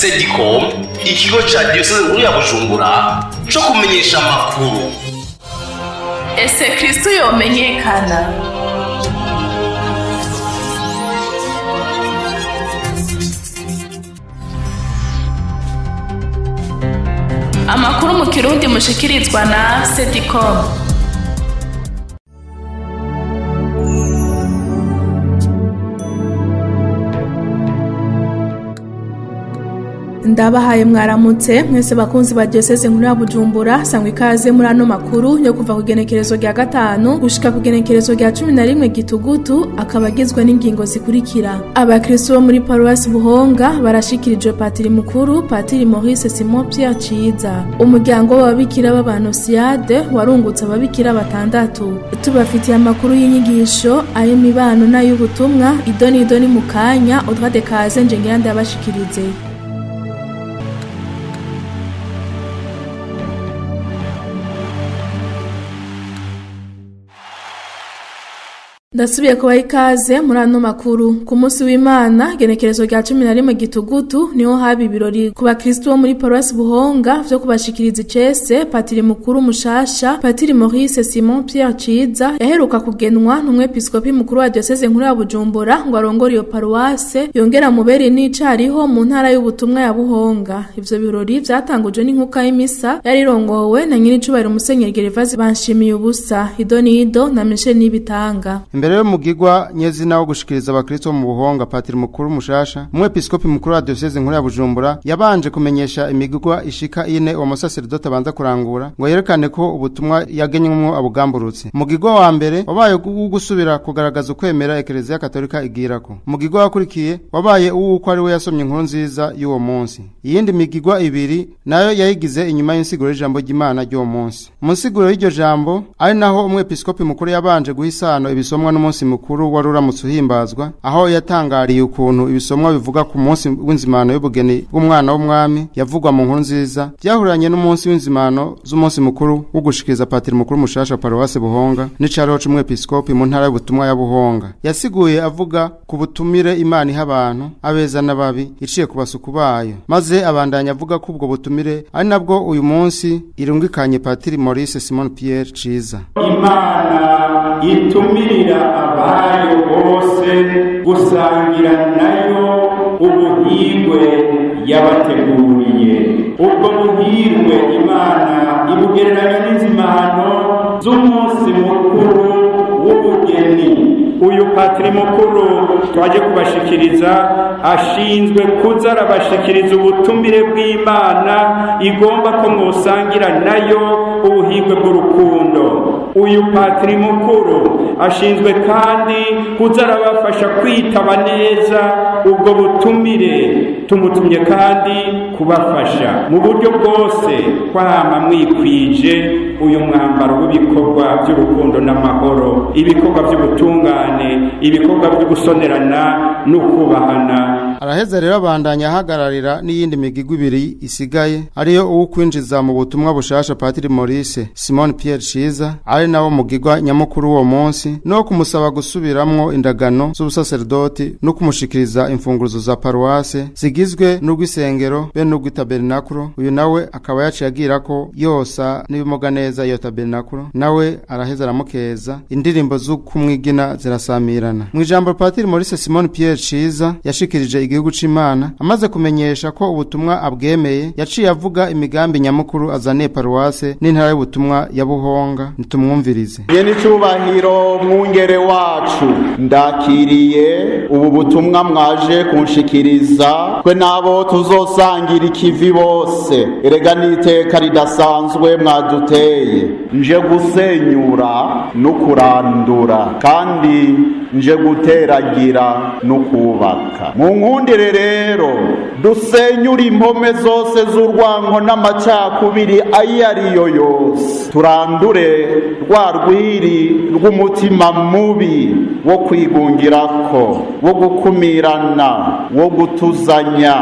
Sedicom, ikigo ca diyoseze nkuru ya Bujumbura co kumenyesha amakuru. Ese Kristo yomenyekana? Amakuru mu Kirundi mushikirizwa na Sedicom. Ndabahaye mwaramutse mwese bakunzi ba Diocese nkuru ya Bujumbura, sangwa ikaze muri ano makuru yo kuva ku genekerezo rya 5 gushika ku genekerezo rya 11 Gitugutu, akaba agizwe n'ingingo zikurikira. Abakristo bo muri Paroisse Buhonga barashikirijwe Patiri mukuru Patiri Maurice Simon Pierre Ciza. Umuryango w'ababikira b'Abanosiade warungutse ababikira batandatu. Tubafitiye amakuru y'inyigisho ay'imibano n'ay'ubutumwa, idoni idoni mukanya Audrey Kaze nje ngira ndabashikirize. Ndasubiye kubaha ikaze muri ano makuru. Ku munsi w'Imana genekerezo rya 11 Gitugutu niho haba ibirori ku bakristo bo muri Paroisse Buhonga vyo kubashikiriza icese Patiri mukuru mushasha Patiri Maurice Simon Pierre Ciza yaheruka kugenwa n'umwepiskopi mukuru wa Diocese nkuru ya Bujumbura ngo arongore iyo paroisse, yongera mubere n'icariho mu ntara y'ubutumwa ya Buhonga. Ivyo birori vyatangujwe n'inkuka y'imisa yarirongowe na nyiricubahiro Musenyeri Gervase Banshimiye ubusa, Idonido na Michel Nibitanga. Imbere y'umugigwa nyezina wo gushikiriza abakristo mu Buhonga, Patiri mukuru mushasha umwepiskopi mukuru wa Diocese nkuru ya Bujumbura yabanje kumenyesha imigigwa ishika ine uwo musacerdote abanza kurangura ngo yerekane ko ubutumwa yagenywe abugamburutse. Umugigwa wa mbere wabaye gusubira kugaragaza ukwemera Eklezia Katolika igirako. Umugigwa wakurikiye wabaye uwuko ari we yasomye inkuru nziza y'uwo munsi. Iyindi migigwa ibiri nayo yayigize inyuma y'insiguro y'ijambo ry'Imana ry'uwo munsi. Mu nsiguro y'iryo jambo ari naho umwepiskopi mukuru yabanje guhisano ibisomwa n'umunsi mukuru wari uramutse uhimbazwa, aho yatangariye ukuntu ibisomwa bivuga ku munsi w'inzimano y'ubugeni bw'umwana w'umwami yavugwa mu nkuru nziza byahuranye n'umunsi w'inzimano z'umunsi mukuru wo gushikiriza Patiri mukuru mushasha Paroisse Buhonga n'icariho c'umwepiskopi mu ntara y'ubutumwa ya Buhonga. Yasiguye avuga ku butumire Imana iha abantu abeza n'ababi iciye ku basuku bayo, maze abandanya avuga ko ubwo butumire ari nabwo uyu munsi irungikanye Patiri Maurice Simon Pierre Ciza. Imana itumirira abayo bose gusangira nayo ubuhirwe yabateguriye. Ubwo buhirwe Imana ibugereranya n'inzimano z'umunsi mukuru w'ubugeni. Uyu patiri mukuru twaje kubashikiriza ashinzwe kuza arabashikiriza ubutumire bw'Imana igomba ko mwosangira nayo ubuhirwe bw'urukundo. Uyu patiri mukuru ashinzwe kandi kuza arabafasha kwitaba neza ubwo butumire. Tumutumye kandi kubafasha mu buryo bwose kwama mwikwije uyu mwambaro w'ibikorwa by'urukundo n'amahoro, ibikorwa by'ubutungane, ibikorwa byo gusonerana no kubahana. Araheza rero abandanya ahagararira n'iyindi migigwi ibiri isigaye, ariyo uwukwinjiza mu butumwa bushasha Patiri Maurice Simon Pierre Ciza ari nawo mugigwa nyamukuru uwo munsi, no kumusaba gusubiramwo indagano z'ubusaserdoti no kumushikiriza imfunguruzo za paroisse zigizwe n'urw'isengero be n'urw'itabernakulo. Uyu nawe akaba yaciye agira ko yosa n'ibimuga neza iyo tabernakulo, nawe araheza aramukeza, indirimbo z'ukumwigina zirasamirana. Mu ijambo Patiri Maurice Simon Pierre Ciza yashikirije igihugu c'Imana, amaze kumenyesha ko ubutumwa abwemeye, yaciye avuga imigambi nyamukuru azaniye paroisse n'intara y'ubutumwa ya Buhonga. Nitumwumvirize. Nyene icubahiro mwungere wacu, ndakiriye ubu butumwa mwaje kunshikiriza, twe nabo tuzosangira ikivi bose. Erega n'iteka ridasanzwe mwaduteye, nje gusenyura no kurandura, kandi nje guteragira no kubaka. Mu nkundire rero dusenyura impome zose z'urwango n'amacakubiri ayo ariyo yose, turandure rwa rwiri rw'umutima mutima mubi wo kwigungirako, wo gukumirana, wo gutuzanya,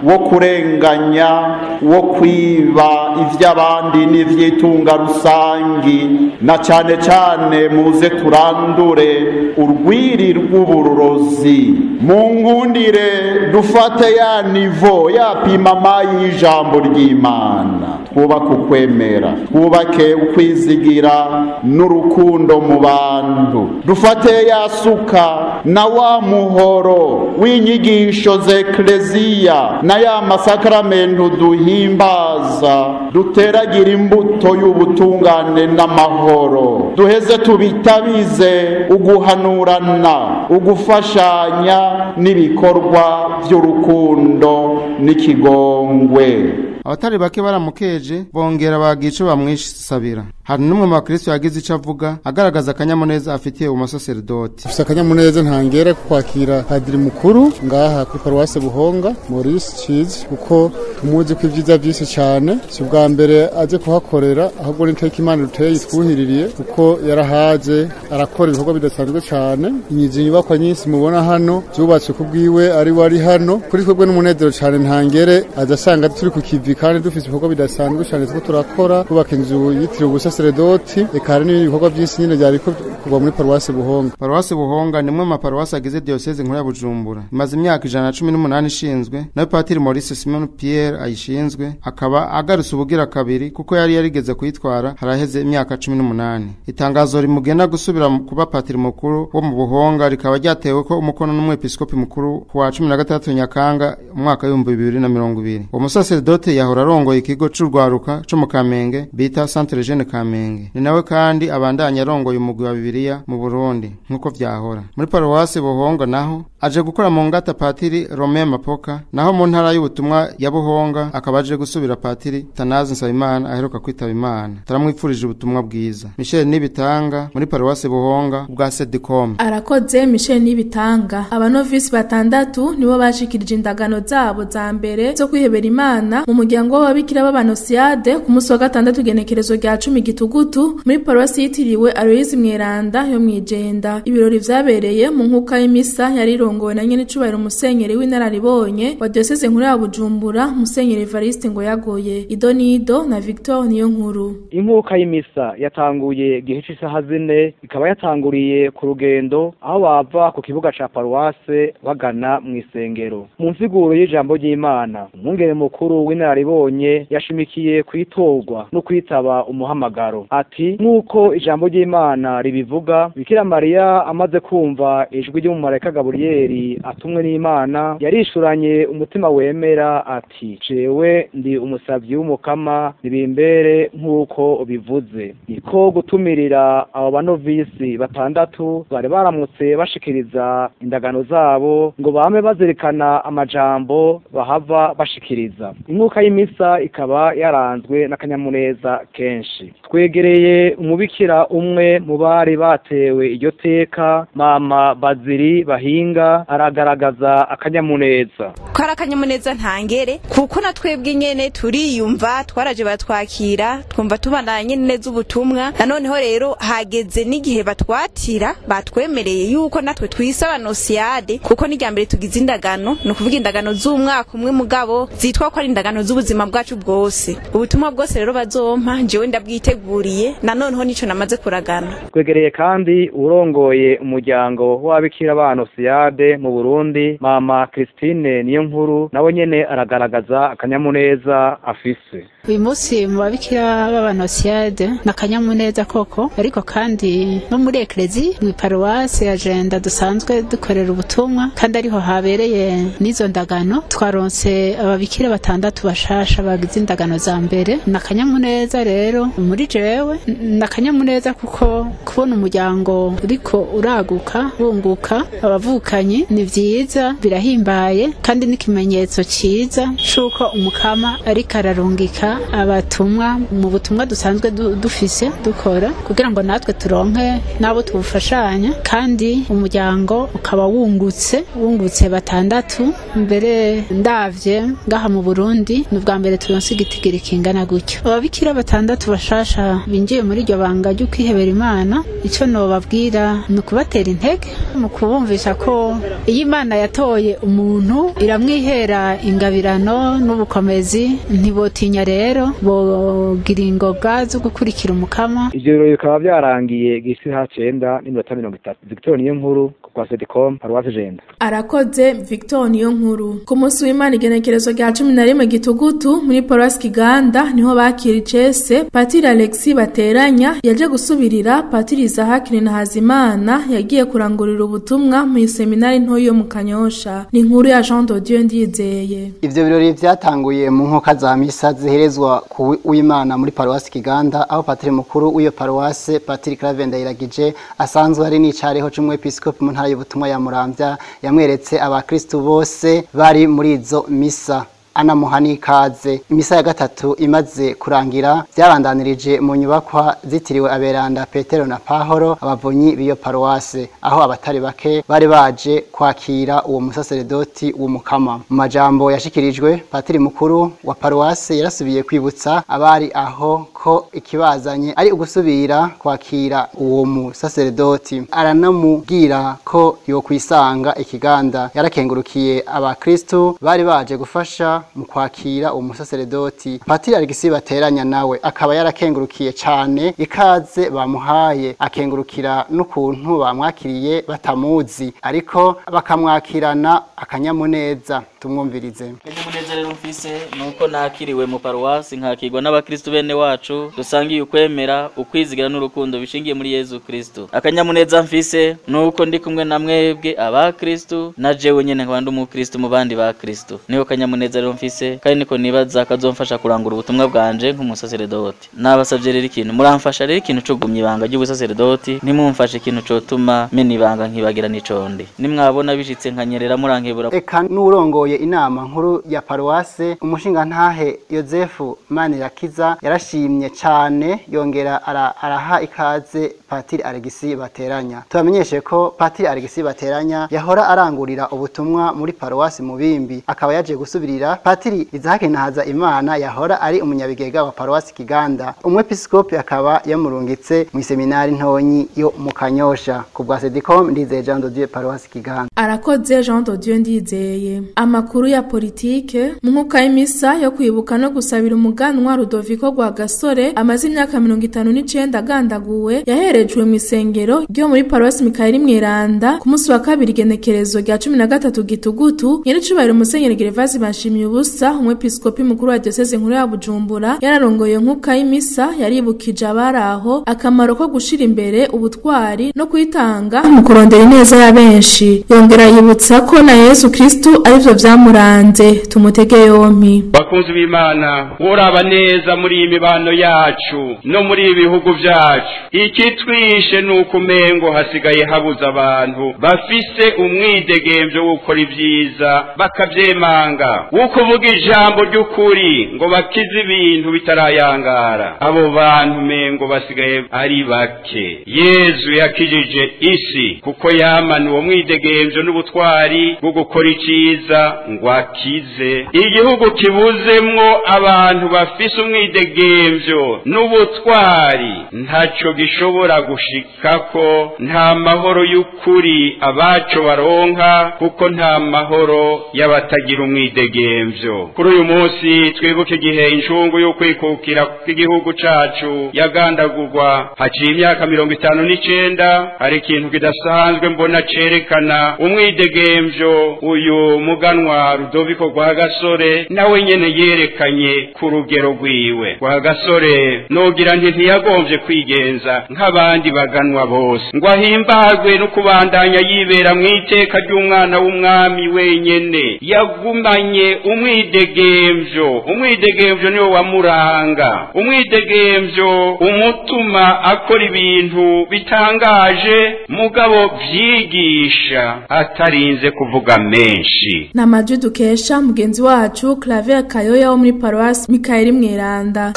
wo kurenganya, wo kwiba ivy'abandi n'ivy'itunga rusangi, na cane cane muze turandure urwiri rw'uburozi. Munkundire dufate ya nivo ya pimama y'ijambo ry'Imana, twubake ukwemera, twubake ukwizigira n'urukundo mu bantu, dufate ya suka na wa muhoro w'inyigisho z'Ekleziya na ya masakramentu duhimbaza, duteragira imbuto y'ubutungane n'amahoro, duheze tubitabize uguhanurana, ugufashanya n'ibikorwa by'urukundo n'ikigongwe. Abatari bake baramukeje bongera bagice bamwisabira. Hari n'umwe mu bakristo yagize ico avuga agaragaza akanyamuneza afitiye umusaseredoti. Afise akanyamuneza ntangere kwakira padiri mukuru ngaha kuri paruwase Buhonga Maurice Cizi, kuko tumuzi ko ivyiza vyinshi cane, si ubwa mbere aje kuhakorera, ahubwo n'iteka Imana ruteye yitwuhiririye, kuko yarahaje arakora ibikorwa bidasanzwe cane. Inyizi nyubakwa nyinshi mubona hano zubatswe kubwiwe, ari wari hano. Kuri twebwe n'umunezero cane ntangere, aza asanga turi ku kivi kandi dufise ibikorwa bidasanzwe cane two turakora, kubaka inzu yitiriwe ubusaseredoti, eka hari n'ibindi bikorwa vyinshi nyene vyariko kuva muri paruwase Buhonga. Paruwase Buhonga ni imwe mu maparuwase agize diyoseze nkuru ya Bujumbura. Imaze imyaka 118 ishinzwe, nawe Patiri Maurice Simon Pierre ayishinzwe, akaba agarutse ubugira kabiri kuko yari yarigeze kuyitwara haraheze imyaka 18. Itangazo rimugena gusubira kuba patiri mukuru wo mu Buhonga rikaba ryatewe ko umukono n'umwepiskopi mukuru ku wa 13 Nyakanga umwaka w'ibihumbi 2020. Uwo musaseredoti yahora arongoye ikigo c'urwaruka co mu Kamenge bita Centre Jeune Kamenge. Ni nawe kandi abandanya arongoye umugwi wa Bibiliya mu Burundi nkuko vyahora. Muri paruwase Buhonga naho aje gukora mu ngata Patiri Romain Mapoka, naho mu ntara y'ubutumwa ya Buhonga akaba aje gusubira Patiri Tanazi Nsabimana aheruka kwitaba Imana. Taramwipfurije ubutumwa bwiza. Michel Nibitanga muri paruwase Buhonga bwa Sedicom. Arakoze Michel Nibitanga. Abanovisi batandatu nibo bashikirije indagano zabo za mbere zo kwihebera Imana mu muryango w'ababikira b'abanosiade ku munsi wa gatandatu genekerezo rya 10 gitugutu muri paruwasi yitiriwe Aloise Mweranda yo mwijenda. Ibirori vyabereye mu nkuka y'imisa yari irongowe na nyene icubahiro musenyeri w'inararibonye wa diocese nkuru ya Bujumbura, Musenyeri Evariste ngo yagoye. Idonido na Victor niyo nkuru. Inkuka y'imisa yatanguye gihe c'isaha 4, ikaba yatanguriye ku rugendo aho bava ku kibuga ca paruwase bagana mw'isengero. Mu nsiguro y'ijambo ry'Imana, umwungere mukuru w'inararibonye yashimikiye kwitorwa no kwitaba umuhamagaro. Ati nk'uko ijambo ry'Imana ribivuga, Bikira Mariya amaze kumva ijwi ry'umumarayika Gaburiyeli atumwe n'Imana, yarishuranye umutima wemera ati jewe ndi umusavyi w'umukama, nibimbere nk'uko ubivuze. Niko gutumirira abo banovisi batandatu bari baramutse bashikiriza indagano zabo ngo bame bazirikana amajambo bahava bashikiriza. Inkuka y'imisa ikaba yaranzwe n'akanyamuneza kenshi. Twegereye umubikira umwe mu bari batewe iryo teka, Mama Baziri Bahinga, aragaragaza akanyamuneza. Ko ari akanyamuneza ntangere, kuko na twebwe nyene turiyumva, twaraje batwakira, twumva tubandanye neza ubutumwa. Nanoneho rero hageze n'igihe batwatira, batwemereye yuko natwe twisaba nosiade, kuko ni rya mbere tugize indagano, no kuvuga indagano z'umwaka umwe mugabo zitwa ko ari indagano z'ubuzima bwacu bwose. Ubutumwa bwose rero bazompa jewe ndabwiteguriye, nanoneho nico namaze kuragana. Twegereye kandi urongoye umuryango w'ababikira ba Nosiade mu Burundi, Mama Christine niyo nkuru, nawe nyene aragaragaza akanyamuneza afise. Uyu munsi mu babikira b'abanosiade na akanyamuneza koko, ariko kandi no muri eklezi mu paruwase ya Jenda dusanzwe dukorera ubutumwa, kandi ariho habereye n'izo ndagano. Twaronse ababikira batandatu bashasha bagize indagano za mbere. Na akanyamuneza rero muri jewe, na akanyamuneza kuko kubona umuryango uriko uraguka wunguka abavukanyi ni vyiza, birahimbaye, kandi n'ikimenyetso ciza c'uko umukama ariko ararungika abatumwa mu butumwa dusanzwe dufise dukora, kugira ngo natwe turonke nabo tubufashanya, kandi umuryango ukaba wungutse batandatu. Mbere ndavye ngaha mu Burundi Ni ubwa mbere turonse igitigiri kingana gutyo. Ababikira batandatu bashasha binjiye muri iryo banga ryo kwihebera Imana, ico nobabwira ni ukubatera intege mu kubumvisha ko iyo Imana yatoye umuntu iramwihera ingabirano n'ubukomezi, ntibotinya rero bogira ingoga zo gukurikira Umukama. Ivyo birori bikaba vyarangiye gisiha 9:30. Victor Niyonkuru kwa Sedicom, Paruwasi Jenda. Arakoze Victor Niyonkuru. Ku munsi w'Imana igenekerezo rya 11 Gitugutu muri Paruwasi Kiganda niho bakira icese Patiri Alexis Bateranya yaje gusubirira Patiri Isaac Ntahazimana yagiye kurangurira ubutumwa mu seminari nto yo mu Kanyosha. Ni inkuru ya Jean de Dieu Ndizeye. Ivyo birori vyatanguye mu nkoka za misa ziherezwa ku w'Imana muri Paruwasi Kiganda, aho Patiri mukuru w'iyo paruwase Patiri Claver Ndayiragije asanzwe ari n'icareho c'umwepiskopi mu ntara y'ubutumwa ya Muramvya yamweretse abakristu bose bari muri izo misa anamuha n'ikaze. Imisa ya gatatu imaze kurangira byabandanirije mu nyubakwa zitiriwe aberanda Petero na Pahoro, abavunyi b'iyo paruwase, aho abatari bake bari baje kwakira uwo musaseredoti w'Umukama. Mu majambo yashikirijwe, Patiri mukuru wa paruwase yarasubiye kwibutsa abari aho ko ikibazanye ari ugusubira kwakira uwo musaseredoti, aranamubwira ko yokwisanga Ikiganda. Yarakengurukiye abakristu bari baje gufasha mu kwakira uwo musaseredoti. Patiri Alexis Bateranya nawe akaba yarakengurukiye cane ikaze bamuhaye, akengurukira n'ukuntu bamwakiriye batamuzi ariko bakamwakirana akanyamuneza. Tumwumvirize. Akanyamuneza rero mfise nuko nakiriwe mu paruwasi nkakirwa n'abakristu bene wacu dusangiye ukwemera, ukwizigira n'urukundo bishingiye muri Yezu Kristo. Akanyamuneza mfise nuko ndi kumwe na mwebwe abakristu na jewe nyene nkaba ndi umukristu mu bandi bakristu. Niho kanyamuneza rero mfise kandi niko nibaza kazomfasha kurangura ubutumwa bwanje nk'umusaseredoti. Nabasavye rero ikintu muramfasha rero ikintu co gumya ibanga ry'ubusaseredoti, ntimumfashe ikintu cotuma mena ibanga nkibagira n'icondi. Nimwabona bishitse nkanyerera murankebura. Eka n'urongoye inama nkuru ya paruwase umushingantahe Yozefu Manirakiza yarashimye cane, yongera araha ikaze Patiri Alexis Bateranya. Tubamenyeshe ko Patiri Alexis Bateranya yahora arangurira ubutumwa muri paruwasi Mubimbi, akaba yaje gusubirira Patiri Isaac Ntahaza Imana yahora ari umunyabigega wa paruwasi Kiganda. Umwepiskopi akaba yamurungitse mu seminari ntonyi yo mu Kanyosha. Ku bwa Sedicom, Ndizeye Jean de Dieu, paruwasi Kiganda. Arakoze Jean de Dieu Ndizeye. Amakuru ya politike. Mu nkuka y'imisa yo kwibuka no gusabira umuganwa Rudoviko Rwagasore amaze imyaka 59 agandaguwe, yaherejwe mu isengero ryo muri paruwasi Mikayeli Mweranda ku munsi wa kabiri igenekerezo rya 13 Gitugutu. Nyiricubahiro Musenyeri Gervase Banshimiye Ubusa, umwepiskopi mukuru wa diocese nkuru ya Bujumbura, yararongoye nkuka y'imisa yaribukije abaraho akamaro ko gushira imbere ubutwari no kwitanga mu kurondera ineza ya benshi. Yongera yibutsa ko na Yesu Kristo arivyo vyamuranze. Tumutege yompi. Bakunzi b'Imana, woraba neza muri iyi mibano yacu no muri ibi bihugu vyacu, ikitwishe nuko umengo hasigaye habuze abantu bafise umwidegemvyo wo gukora ivyiza bakavyemanga, wo kuvuga ijambo ry'ukuri ngo bakize ibintu bitarayangara. Abo bantu mengo basigaye ari bake. Yezu yakijije isi kuko yamana uwo mwidegemvyo n'ubutwari bwo gukora iciza ngo akize. Igihugu kibuzemwo abantu bafise umwidegemvyo n'ubutwari ntaco gishobora gushikako. Nta mahoro y'ukuri abaco baronka, kuko nta mahoro y'abatagira umwidegemvyo. Kuri uyu munsi twibuke igihe incungu yo kwikukira kw'igihugu cacu yagandagurwa haciye imyaka 59. Hari ikintu kidasanzwe mbona cerekana umwidegemvyo uyu muganwa Rudoviko Rwagasore nawe nyene yerekanye ku rugero rwiwe. Rwagasore nogira nti ntiyagomvye kwigenza nk'abandi baganwa bose, ngo ahimbagwe no kubandanya yibera mu iteka ry'umwana w'umwami wenyene. Yagumanye umwidegemvyo. Umwidegemvyo niwo wamuranga. Umwidegemvyo umutuma akora ibintu bitangaje mugabo vyigisha atarinze kuvuga menshi. Na majwi dukesha mugenzi wacu Claver Kayoya wo muri Paroisse Mikayeli Mweranda.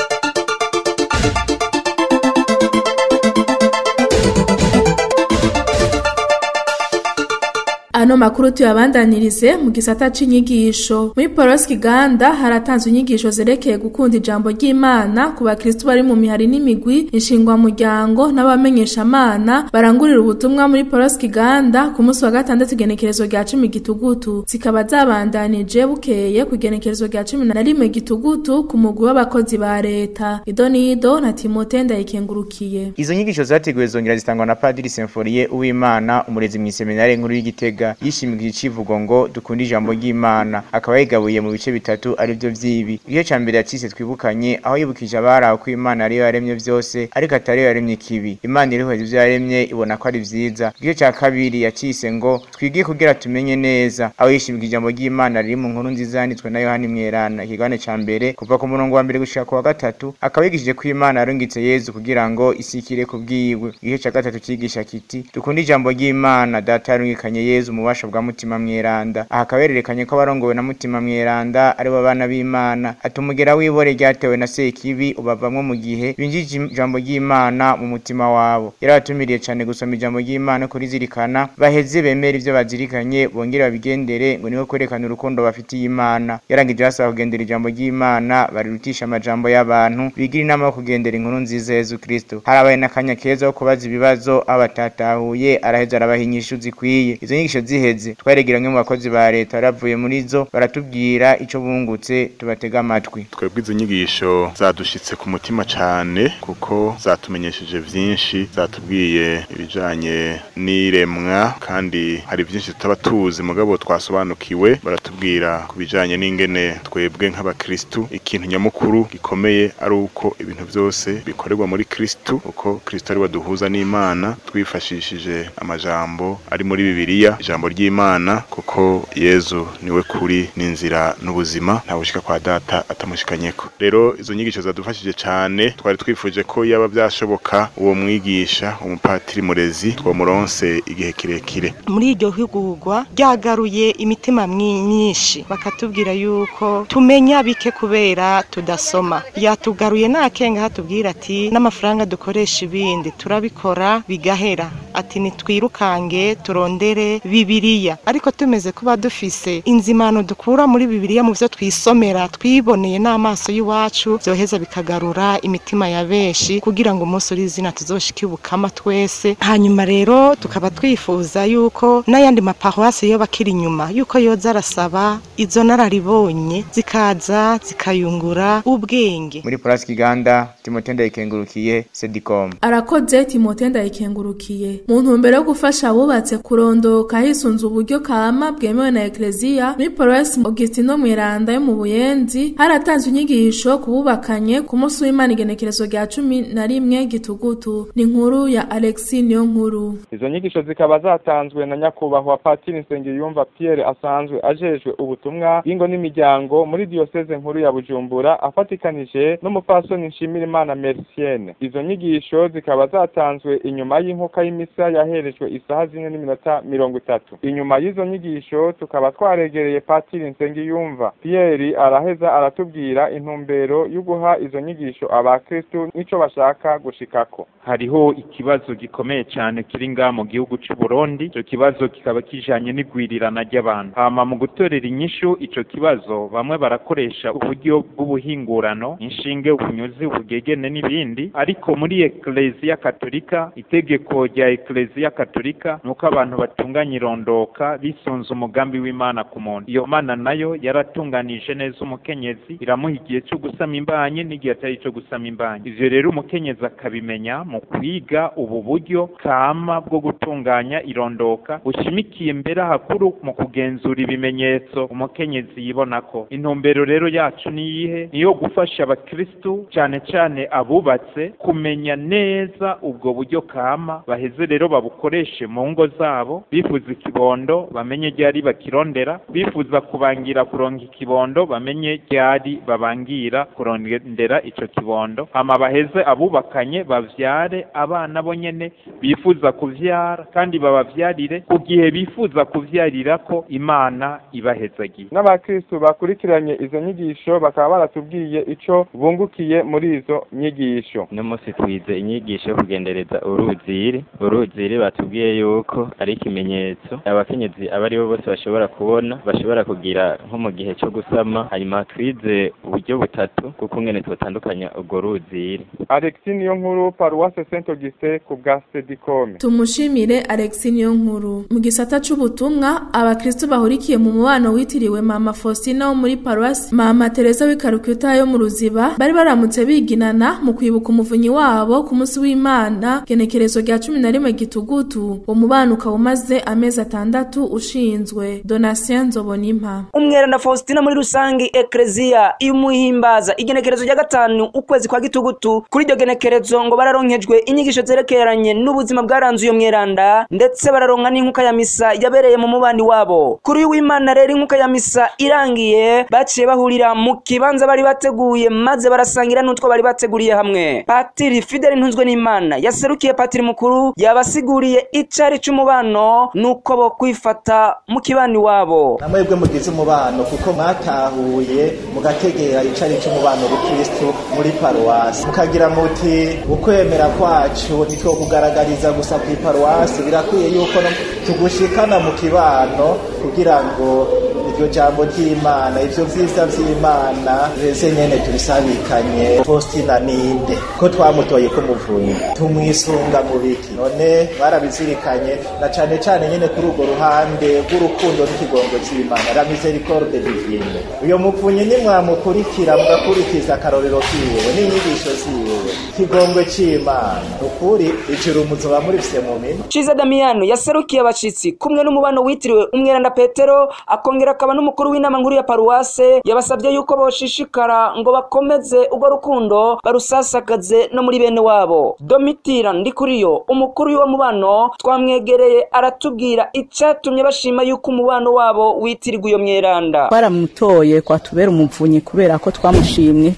Ano makuru tuyabandanirize mu gisata c'inyigisho. Muri Paruwasi Kiganda haratanzwe inyigisho zerekeye gukunda ijambo ry'Imana ku bakristo bari mu mihari n'imigwi, inshingwa muryango n'abamenyesha amana barangurira ubutumwa muri Paruwasi Kiganda ku munsi wa gatandatu igenekerezo rya 10 Gitugutu. Zikaba zabandanije bukeye ku igenekerezo rya 11 Gitugutu ku mugwi w'abakozi ba leta. Idonido na Timothée Ndayikengurukiye. Izo nyigisho zateguwe zongera zitangwa na Padiri Symforie Uwimana, umurezi mu seminari nkuru y'Igitega, yishimiye icivugo ngo dukunde ijambo ry'Imana, akaba yigabuye mu bice bitatu ari byo vyibi. Igice ca mbere yacise twibukanye, aho yibukije abaraho ko Imana ariyo yaremye vyose ariko atari yo yaremye ikibi. Imana irihweza ivyo yaremye ibona ko ari vyiza. Igice ca kabiri yacise ngo twige kugira tumenye neza, aho yishimiye ijambo ry'Imana riri mu nkuru nziza yanditswe na Yohani Mwerana, ikigabane ca mbere kuva ku murongo wa mbere gushika ku wa gatatu, akaba yigishije ko Imana yarungitse Yezu kugira ngo isikire ku bwiwe. Igice ca gatatu cigisha kiti dukunde ijambo ry'Imana, data yarungikanye Yezu mu bubasha bwa Mutima Mweranda. Aha akaba yerekanye ko abarongowe na Mutima Mweranda ari bo bana b'Imana. Atumugera w'ibore ryatewe na Sekibi ubavamwo mu gihe binjije ijambo ry'Imana mu mutima wabo. Yarabatumiriye cane gusoma ijambo ry'Imana kurizirikana, baheze bemera ivyo bazirikanye bongere babigendere, ngo niho kwerekana urukundo bafitiye Imana. Yarangije asaba kugendera ijambo ry'Imana barirutisha amajambo y'abantu, bigira inama yo kugendera inkuru nziza Yezu Kristo. Harabaye n'akanya keza ko kubaza ibibazo abatatahuye, araheza arabaha inyishu zikwiye. Izo nyigisho ziheze twaregeranye mu bakozi ba leta baravuye muri zo baratubwira ico bungutse, tubatega amatwi. Twebwe izo nyigisho zadushitse ku mutima cane kuko zatumenyesheje vyinshi, zatubwiye ibijanye n'iremwa kandi hari byinshi tutaba tuzi mugabo twasobanukiwe. Baratubwira ku bijanye n'ingene twebwe nk'abakristu ikintu nyamukuru gikomeye ari uko ibintu byose bikorerwa muri Kristu, uko Kristo ari waduhuza n'Imana twifashishije amajambo ari muri Bibiliya, ijambo ry'Imana, kuko Yezu niwe kuri n'inzira n'ubuzima, nta wushika kwa data atamushikanyeko. Rero izo nyigisho zadufashije cane, twari twifuje ko yaba byashoboka uwo mwigisha umupatiri murezi twomuronse igihe kirekire. Muri iryo hugurwa ryagaruye imitima myinshi, bakatubwira yuko tumenya bike kubera tudasoma. Yatugaruye nakenga hatubwira ati n'amafaranga dukoresha ibindi turabikora bigahera, ati nitwirukange turondere Bibiliya, ariko tumeze kuba dufise inzimano dukura muri Bibiliya mu byo twisomera twiboneye n'amaso y'iwacu, byoheza bikagarura imitima ya benshi kugira ngo umunsi uri izina tuzoshike ubukama twese. Hanyuma rero tukaba twifuza yuko n'ayandi maparuwasi yo bakiri inyuma yuko yoza arasaba izo nararibonye zikaza zikayungura ubwenge. Muri Paruwasi Kiganda, Timothée Ndayikengurukiye, Sedicom. Arakoze Timothée Ndayikengurukiye. Mu ntumbero yo gufasha abubatse kurondoka hisunze uburyo kama bwemewe na Ecclesia, muri Paruwasi Augustino Mweranda yo mu Buyenzi haratanzwe inyigisho kububakanye ku munsi w'Imana igenekerezo rya 11 Gitugutu. Ni nkuru ya Alexis Niyonkuru. Izo nyigisho zikaba zatanzwe na nyakubahwa Patiri Nsengiyumva Pierre asanzwe ajejwe ubutumwa bw'ingo n'imiryango muri diocese nkuru ya Bujumbura, afatikanije n'umupfasoni Nshimirimana Mercienne. Izo nyigisho zikaba zatanzwe inyuma y'inkuka y'imisa yaherejwe isaha 4:30. Inyuma y'izo nyigisho tukaba twaregereye Patiri Nsengiyumva Pierre, araheza aratubwira intumbero yo guha izo nyigisho abakristu nico bashaka gushikako. Hariho ikibazo gikomeye cyane kiri nga mu gihugu cy'u Burundi, ico kibazo kikaba kijanye n'igwirirana ry'abantu. Hama mu gutorera inyishu ico kibazo bamwe barakoresha uburyo bw'ubuhingurano, inshinge, ubunyuzi, ubugegene n'ibindi, ariko muri Ecclesia Katolika, itegeko rya Ecclesia Katolika nuko abantu batunganya irondoka bisunze umugambi w'Imana ku muntu. Iyo Mana nayo yaratunganije neza umukenyezi, iramuha igihe cyo gusama imbanyi n'igihe atari cyo gusama imbanyi. Ivyo rero umukenyezi akabimenya mu kwiga ubu buryo kama bwo gutunganya irondoka bushimikiye mbere hakuru mu kugenzura ibimenyetso umukenyezi yibonako. Intumbero rero yacu niyihe? Niyo gufasha abakristu cyane cyane abubatse kumenya neza ubwo buryo kama, baheze rero babukoreshe mu ngo zabo. Bifuza ikibondo bamenye ryari bakirondera, bifuza kubangira kuronka ikibondo bamenye ryari babangira kurondera ico kibondo. Hama baheze abubakanye bavyare abana bonyene bifuza kuvyara, kandi babavyarire ku gihe bifuza kuvyarira ko Imana ibahezagiye. N'abakristu bakurikiranye izo nyigisho bakaba baratubwiye ico bungukiye muri izo nyigisho. No munsi twize inyigisho yo kugendereza uruziri. Uruzire batubwiye yuko ari ikimenyetso abakenyezi aba aribo bose bashobora kubona, bashobora kugira nko mu gihe cyo gusama. Hanyuma twize uburyo butatu bw'ukungene twotandukanya urwo ruzire. Alexis Niyonkuru, Paruwase Saint Augustin, ku bwa Sedikome. Tumushimire Alexis Niyonkuru. Mu gisata c'ubutumwa, abakristo bahurikiye mu mubano witiriwe Mama Faustina wo muri Paruwasi Mama Teresa w'Ikarukuta yo mu Ruziba bari baramutse biginana mu kwibuka umuvunyi wabo ku munsi w'Imana genekerezo rya 11 Gitugutu. Uwo mubano ukaba umaze amezi 6 ushinzwe. Donatien Nzobonimpa. Umweranda Faustina muri rusangi Ecclesia imuhimbaza igenekerezo rya 5 ukwezi kwa Gitugutu. Kuri iryo genekerezo ngo bararonkejwe inyigisho zerekeranye n'ubuzima bwaranze uyo mweranda, ndetse bararonka n'inkuka ya misa yabereye mu mubani wabo. Kuri w'Imana rero inkuka ya misa irangiye, baciye bahurira mu kibanza bari bateguye maze barasangira n'utwo bari bateguriye hamwe. Patiri Fidel Ntunzwe n'Imana yaserukiye patiri mukuru yabasiguriye icari c'umubano nuko bo kwifata mu kibani wabo. Namwebwe mugize umubano kuko mwatahuye mugategera icari c'umubano w'Ukristo muri paruwasi, mukagira muti ukwemera kwacu nitwo kugaragariza gusa ku paruwasi, birakwiye yuko tugushikana mu kibano kugira ngo iryo jambo ry'Imana, ivyo vyiza vy'Imana beze nyene tubisabikanye. Faustina ninde ko twamutoye ko muvunyi tumwisunga mu biki? None barabizirikanye na cane cane nyene kuri urwo ruhande rw'urukundo n'ikigongo c'Imana, la miséricorde divine. Uyo muvunyi nimwamukurikira mugakurikiza akarorero kiwe n'inyigisho ziwe, ikigongwe c'Imana, ukuri ijuru muzoba murifise mu minwe. Ciza Damiano yaserukiye abashitsi kumwe n'umubano witiriwe Umweranda Petero, akongera akaba n'umukuru w'inama nkuru ya paruwase, yabasabye yuko boshishikara ngo bakomeze urwo rukundo barusasakaze no muri bene wabo. Domitira Ndikuriyo umukuru w'uwo mubano twamwegereye aratubwira icatumye bashima yuko umubano wabo witirirwa uyo mweranda. Twaramutoye kwatubera umuvunyi kubera ko twamushimye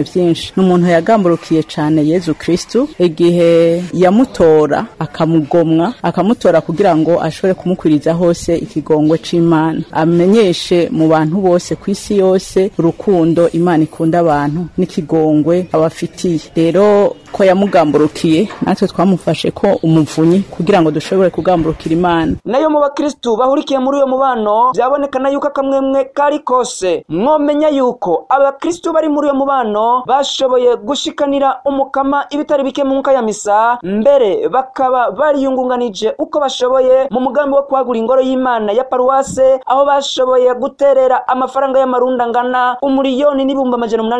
byinshi. N'umuntu yagamburukiye cane Yezu Kristu igihe yamutora akamugomwa, akamutora kugira ngo ashobore kumukwiriza hose ikigongwe c'Imana, amenyeshe mu bantu bose kwisi yose urukundo Imana ikunda abantu n'ikigongwe abafitiye. Rero ko yamugamburukiye natwe twamufashe ko umuvunyi kugira ngo dushobore kugamburukira Imana. Nayo mu bakristu bahurikiye muri uyo mubano byabonekana yuko akamwemwe kari kose. Mwomenya yuko abakristu bari muri uyo mubano bashoboye gushikanira umukama ibitari bike mu nka ya misa, mbere bakaba bariyungunganije uko bashoboye mu mugambi wo kwagura ingoro y'Imana ya paruwase, aho bashoboye guterera amafaranga y'amarunda ngana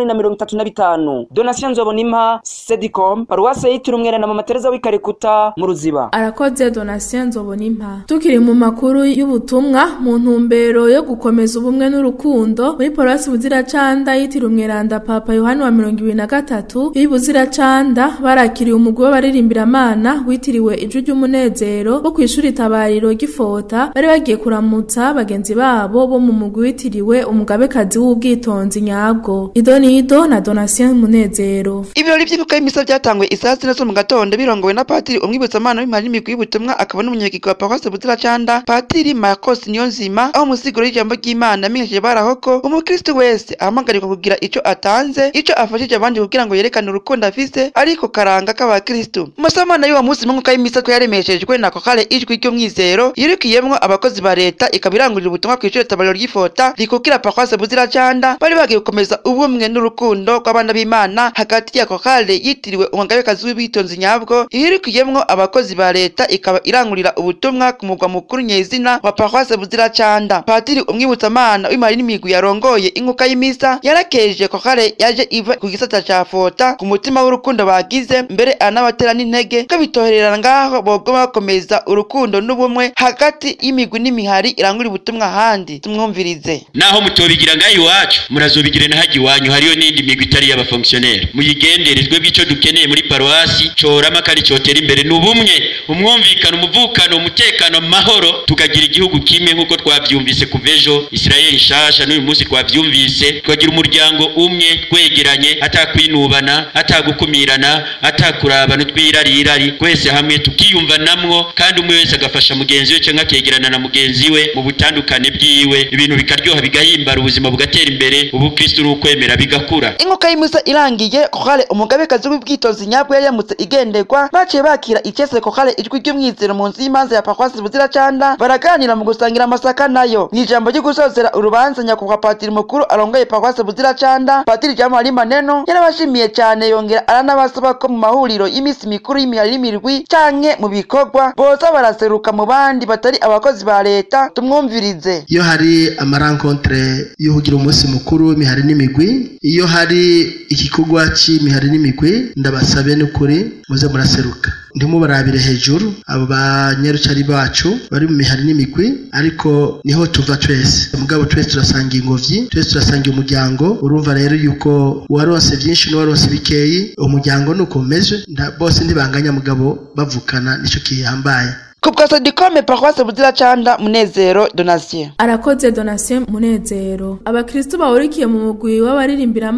1,835,000. Donatien Nzobonimpa, Sedicom, paruwase yitiriwe Umweranda Mama Teresa w'Ikarikuta mu Ruziba. Arakoze Donatien Nzobonimpa. Tukiri mu makuru y'ubutumwa, mu ntumbero yo gukomeza ubumwe n'urukundo muri paruwasi Buziracanda yitiriwe Umweranda Papa Yohani wa 23 y'Ibuziracanda barakiriye umugwi w'abaririmbira-Mana witiriwe Ijwi ry'Umunezero bo kwishuri tabariro gifota, bari bagiye kuramutsa bagenzi babo bo mu mugwi witiriwe Umugabekazi w'Ubwitonzi nyabwo. Idonido na Donatien Munezero. Ibirori by'inkuka y'imisa byatangwe isaha 4 zo mu gatondo birongowe na Patiri Umwibutsamana w'Imana n'imigwi y'ubutumwa akaba n'umunyamabanga wa Paruwasi Buziracanda Patiri Marcos Niyonzima, aho umusiguro y'ijambo ry'Imana amenyesheje baraho ko umukristo wese ahamagarirwa kugira ico atanze, ico afashije abandi kugira ngo yerekane urukundo afise ariko karanga k'abakristo. Umusamana y'uwo munsi mu nkuka y'imisa ko yaremeshejwe na kokale Ijwi ry'Umwizero yirukiyemwo abakozi ba leta ikabirangurira ubutumwa kw'ishure tabariro ry'ifota rikukira Paruwasi Buziracanda, bari bagiye gukomeza ubumwe n'urukundo rw'abana b'Imana hagati ya kokale yitiriwe Umugabekazi w'Ubwitonzi nyabwo ihirikiyemwo abakozi ba leta ikaba irangurira ubutumwa ku mugwa mukuru nyezina wa Paruwasi Buziracanda. Patiri Umwibutsamana w'Imari n'imigwi yarongoye inkuka y'imisa yarakeje kokale yaje iva ku gisata ca fota ku mutima w'urukundo bagize, mbere anabatera n'intege ko bitohererana ngaho bogoma bakomeza urukundo n'ubumwe hagati y'imigwi n'imihari irangurira ubutumwa ahandi. Tumwumvirize. Naho mutobigira ngaho iwacu murazobigira na haji wanyu, hariyo n'indi migwi itari y'abafonctionnaire, muyigendere. Twebwe ico dukeneye muri paruwasi corama kandi cotera imbere n'ubumwe, umwumvikano, umuvukano, umutekano, amahoro, tukagira igihugu kimwe nk'uko twavyumvise kuva ejo Israel nshasha n'uyu munsi twavyumvise, tukagira umuryango umwe twegeranye, atakwinubana, atagukumirana, atakurabana twirarirari, twese hamwe tukiyumvanamwo, kandi umwe wese agafasha mugenzi we canke akegerana na mugenzi we mu butandukane bwiwe. wiwe, ibintu bikaryoha bigahimbara, ubuzima bugatera imbere, ubukristo n'ukwemera bigakura. Inkuka y'imisa irangiye, korale Umugabekazi w'ubwitonzi nyabwo yari igenderwa baciye bakira icese korale Ijwi ry'Umwizero mu nzu y'imanza ya Paroisse Buziracanda, baraganira mu gusangira amasaka nayo. Mw'ijambo ryo gusozera urubanza, nyakubahwa Patiri mukuru arongoye Paroisse Buziracanda, Patiri Jean Marie Maneno, yarabashimiye cyane, yongera aranabasaba ko mu mahuriro y'imisi mikuru y'imihari n'imirwi canke mu bikorwa boza baraseruka mu bandi batari abakozi ba leta. Tumwumvirize. Iyo hari ama rencontres yo kugira umunsi mukuru w'imihari n'imigwi, iyo hari igikorwa c'imihari n'imigwi, ndabasabe n'ukuri muze muraseruka, ntimubarabire hejuru abo banyarucari bacu bari mu mihari n'imigwi, ariko niho tuva twese. Mugabo twese turasanga ingobyi, twese turasanga umuryango. Urumva rero yuko uwaronse byinshi n'uwaronse bikeyi, umuryango nuko umeze, bose ntibanganya, mugabo bavukana, nico kihambaye. Kubwa Sodicome, Paroisse Buziracanda, Munezero Donatien. Arakoze Donatien Munezero. Abakristo bahurikiye mu mugwi w'abaririmbira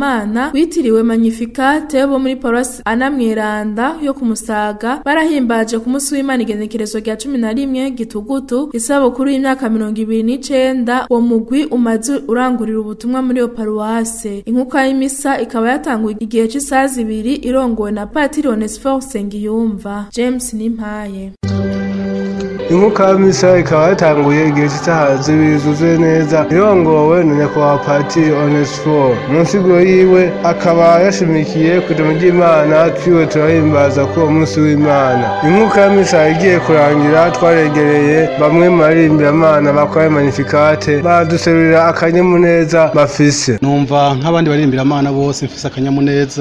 witiriwe Magnificat bo muri Paroisse Ana Mweranda yo kumusaga barahimbaje ku munsi w'Imana igenekerezo rya 11 Gitugutu isabukuru y'imyaka 29 uwo mugwi umaze urangurira ubutumwa muri iyo paruwase. Inkuka y'imisa ikaba yatanguye igihe c'isaha 2 irongowe na Patiri Onesphore Sengiyumva. James Nimpaye. Inkuka y'imisa ikaba yatanguye igihe cy'isaha 2 zuzuye neza, irongowe na nyakubahwa Patiri Onesphore. Mu nsiguro yiwe akaba yashimikiye ku ijambo ry'Imana twiwe turahimbaza ko uwo munsi w'Imana. Inkuka y'imisa igiye kurangira, twaregereye bamwe mu baririmbira bakora Magnificat, baduserurira akanyamuneza bafise. Numva nk'abandi baririmbira bose mfise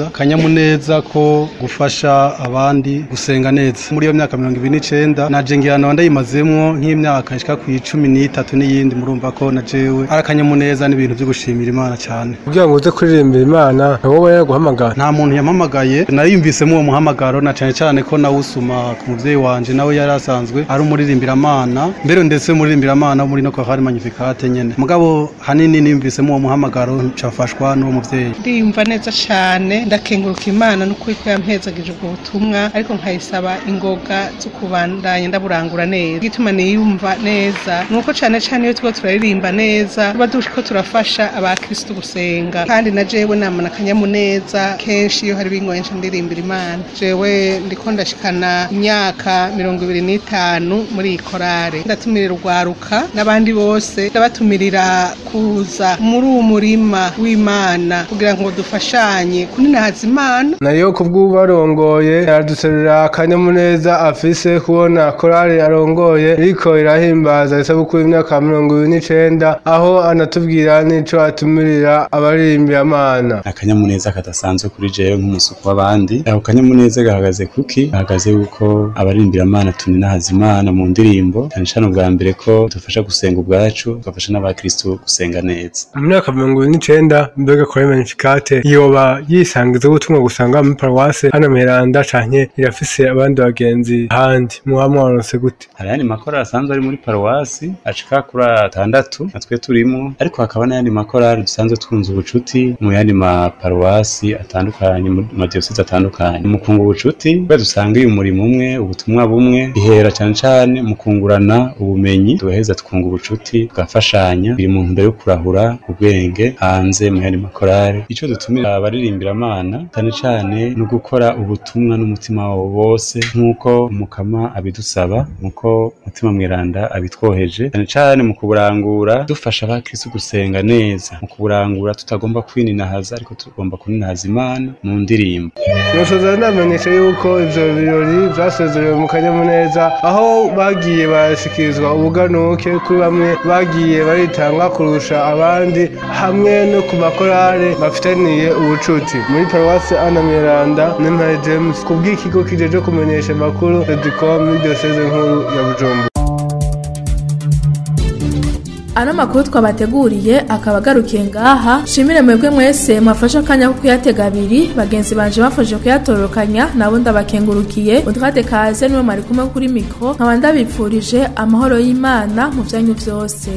akanyamuneza ko gufasha abandi gusenga neza. Muri iyo myaka 29 naje ngirana ndayimazemwo nk'imyaka ishika ku 13 n'iyindi, murumva ko na jewe ari akanyamuneza n'ibintu byo gushimira Imana cyane. Kugira ngo uze kuririmbira Imana, wowe yaguhamagara? Nta muntu yampamagaye, nariyumvisemo uwo muhamagaro, na cyane cyane ko nawusuma ku muvyeyi wanje, nawe yari asanzwe ari umuririmbira Imana, mbere ndetse umuririmbira Imana muri no korale Magnificat nyene. Mugabo hanini niyumvisemo uwo muhamagaro ncafashwa n'uwo muvyeyi. Ndiyumva neza cyane, ndakenguruka Imana n'ukuri ko yampezagije ubwo butumwa, ariko nkayisaba ingoga zo kubandanya ndaburangura neza. Igituma niyumva neza nuko cyane cyane iyo tuba turaririmba neza tuba dushiko turafasha abakristo gusenga, kandi na jewe namana akanyamuneza kenshi iyo hari bingoye nca ndirimbira Imana. Jewe ndiko ndashikana imyaka 25 muri iyi korale, ndatumirira urwaruka n'abandi bose, ndabatumirira kuza muri uwo murima w'Imana kugira ngo dufashanye kuninahaza Imana. Nayo kubw'ubarongoye araduserurira akanyamuneza afise kubona korale arongoye iriko irahimbaza isabukuru y'imyaka 29, aho anatubwira n'ico atumirira abaririmbira Imana. Akanyamuneza kadasanzwe kuri jewe nk'umusuku w'abandi. Ako kanyamuneza gahagaze kuki? Gahagaze yuko abaririmbira Imana tuninahaza Imana mu ndirimbo, cyane cyane ubwa mbere ko dufasha gusenga ubwacu, tugafasha n'abakristo gusenga neza. Mu myaka 29 mbega korale Magnificat yoba yisangiza ubutumwa gusanga muri Paroisse Ana Mweranda canke irafise abandi bagenzi ahandi? Muba mwaronse gute? Hari ayandi makorali asanzwe ari muri paruwasi ashika kuri 6 natwe turimo, ariko hakaba n'ayandi makorali dusanzwe twunze ubucuti mu yandi maparuwasi atandukanye, mu madiyoseze atandukanye. Mu kunga ubucuti twe dusanga uyu murimo umwe, ubutumwa bumwe, bihera cyane cyane mu kungurana ubumenyi, tugaheza tukunga ubucuti, tugafashanya, biri mu ntumbero yo kurahura ubwenge hanze mu yandi makorali. Ico dutumira abaririmbira Imana cyane cyane no gukora ubutumwa n'umutima wabo bose, nk'uko Umukama abidusaba, nk'uko Mutima Mweranda abitwoheje, cyane cyane mu kuburangura dufasha abakristo gusenga neza, mu kuburangura tutagomba kwininahaza, ariko tugomba kuninahaza Imana mu ndirimbo. Nosoza ndamenyesha yuko ivyo birori vyasezerewe mu kanyamuneza, aho bagiye barashikirizwa ubuganuke kuri bamwe bagiye baritanga kurusha abandi, hamwe no ku makorale bafitaniye ubucuti. Muri Paroisse Ana Mweranda, Nimpaye James kubw'ikigo kijeje kumenyesha amakuru Sodicom muri Diocese nkuru ya Bujumbura. Ano makuru twabateguriye akaba agarukiye ngaha. Shimire mwebwe mwese mwafashe akanya ko kuyatega abiri, bagenzi banje bafashe kuyatororokanya, nabo ndabakengurukiye. Utwate kaze niwe mwari kumwe kuri mikro, nkaba ndabipfurije amahoro y'Imana mu vyanyu vyose.